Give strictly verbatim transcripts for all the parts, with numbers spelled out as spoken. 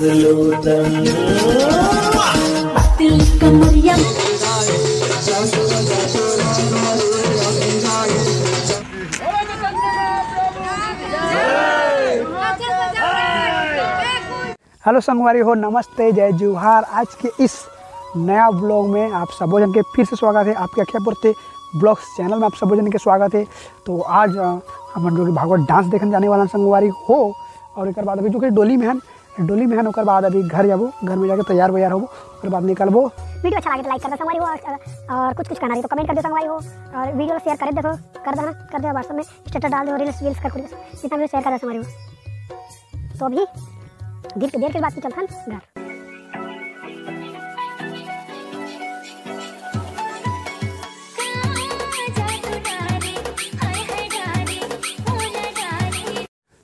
Hello संगवारी हो, नमस्ते, जय जोहार। आज के इस नया ब्लॉग में आप सबो जन के फिर से स्वागत है। आपके अखिया पुरते ब्लॉग्स चैनल में आप सबो जन के स्वागत है। तो आज, अ, हमन जो कि भागवत डांस देखने जाने वाला संगवारी हो, और एक बाद अभी जो कि डोली में हन, डोली में हन, ओकर बाद अभी घर जाबो, घर में जाके तैयार वैयार होबो, ओकर बाद निकलबो। वीडियो अच्छा लगे तो लाइक कर दो संगवारी हो, और, और कुछ कुछ कहना रही तो कमेंट कर दो संगवारी हो, और वीडियो शेयर कर दो, कर देना, कर दो, WhatsApp में स्टेटस डाल दो, रील्स वील्स कर कुछ जितना भी शेयर कर दो संगवारी हो। तो अभी देर के, देर के बाद चलथन घर।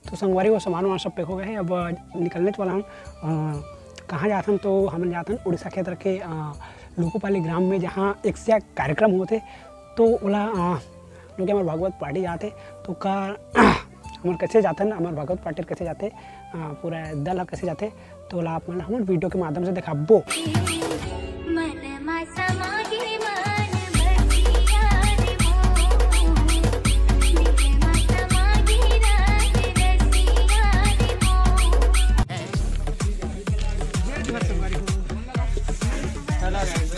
तो संगवारी हो, सामान वामान सब पैक हो गए हैं, अब निकलने वाला हम। अ, कहाँ जाथन? तो हमन जाथन उड़ीसा क्षेत्र के, अ, लुकुपाली ग्राम में, जहाँ एक से एक कार्यक्रम होते। तो ओला, अ, लोग हमारे भागवत पार्टी जाते, तो का हमर कैसे जाथन, हमारे भागवत पार्टी कैसे जाते, अ, पूरा दल ह कैसे जाथे, तो ओला आप मन हमर वीडियो के माध्यम से देखाबो।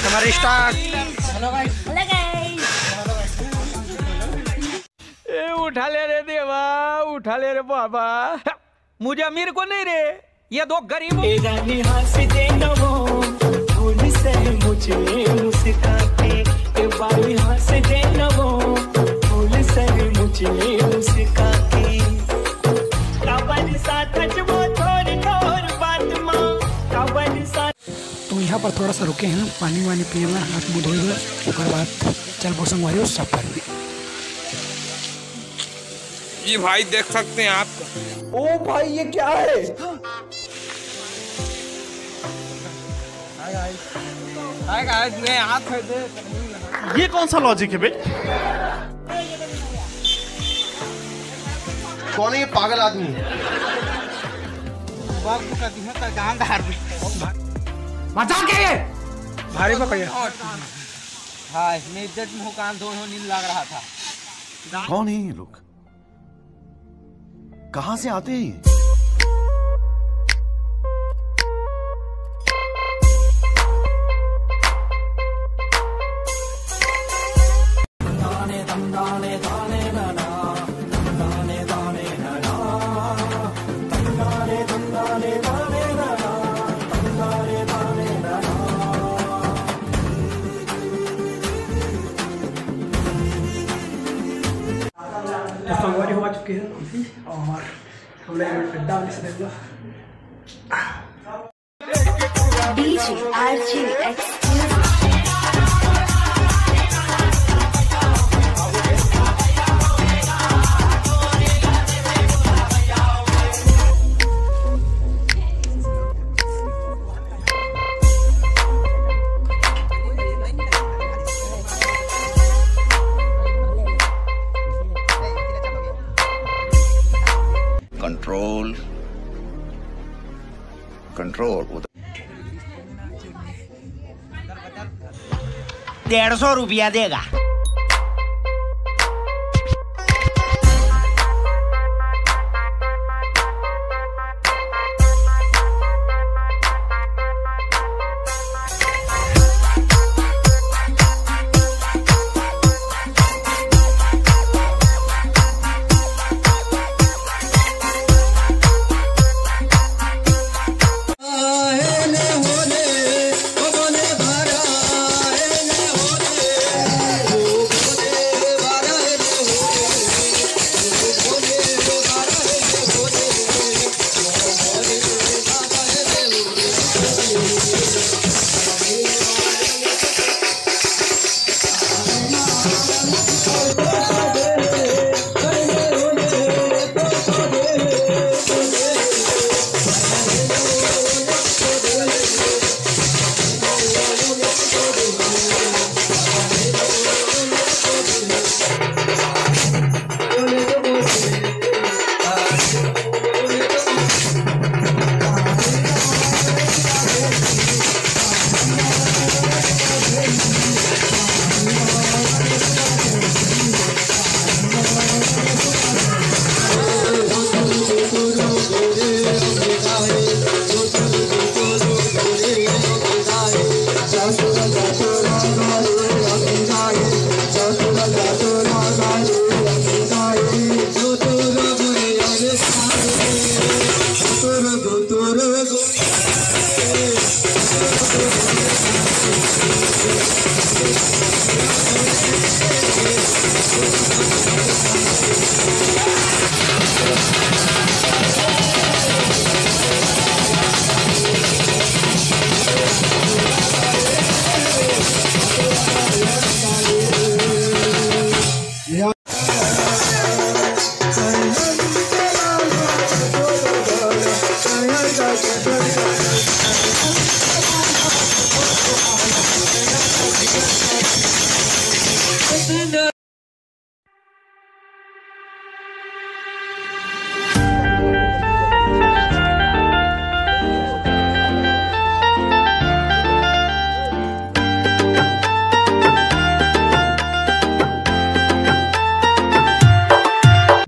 हमारे स्टार्ट। हेलो गाइस। ए, उठा ले रे देवा, उठा ले रे बाबा। मुझे अमीर को नहीं रे, ये दो गरीब। ए रानी हंस दे नवो, फूल से मुझे मुस्का के। ए बाई हंस दे नवो, फूल से मुझे मुस्का के। काबर साथ वो थोड़ी थोड़ बात माँ, काबर साथ। तो यहाँ पर थोड़ा सा रुके हैं, पानी वानी पिए ला, हाथ मुँह धोए ला, ओकर बाद चलबो संगवारी हो सफर में। जी भाई, देख सकते हैं आप। ओ भाई, ये क्या है? हाय गाइस, मैं हाथ फेर दे। ये कौन सा लॉजिक है बे? कौन है ये पागल आदमी? बाप को कर दी है, कर गांव धार भी। मजाक है ये। भारी पकड़िए। हाय, मैं इज्जत मुंह कान दोनों नींद लग रहा था। कौन है ये लोग? कहाँ से आते हैं ये? तो संगवारी हो चुके हैं अभी, और हम लोग अड्डा में से देख लो। DJ RJ exclusive। Control, control. डेढ़ सौ रुपया देगा।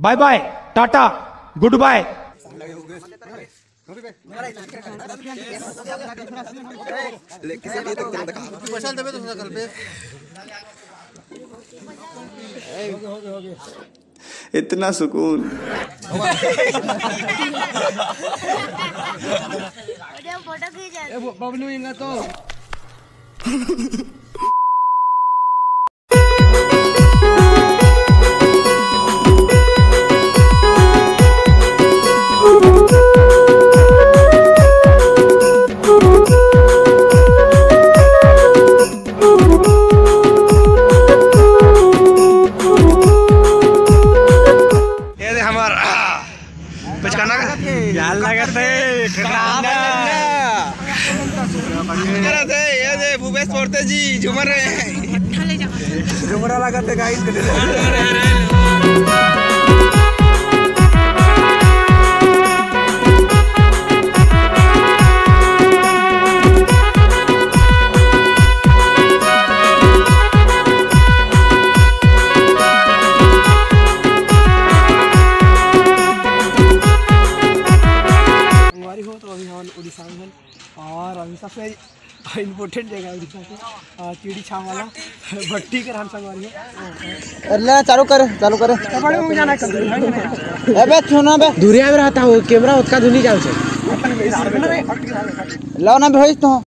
बाय बाय, टाटा, गुड बाय। इतना सुकून। बबलू इंगा तो। ये दे हमार पचकाना का यार लगा थे खराब। ये दे भूपेश पोर्ते जी झूमर रहे हैं। झुमरा लगा थे गाइस। संगवारी हो, तो अभी हमन उड़ीसा में हन और अभी सबसे इम्पोर्टेंट जगह उड़ीसा के, अ, कीड़ी छाप वाला भट्टी के हम संगवारी हो। अरे ले चालू कर, चालू कर। कपड़े में जाना कल। अबे सुनो बे, दूरिया में रहता हूँ, कैमरा उसका धुनी जाओ से। लाओ ना भाई तो।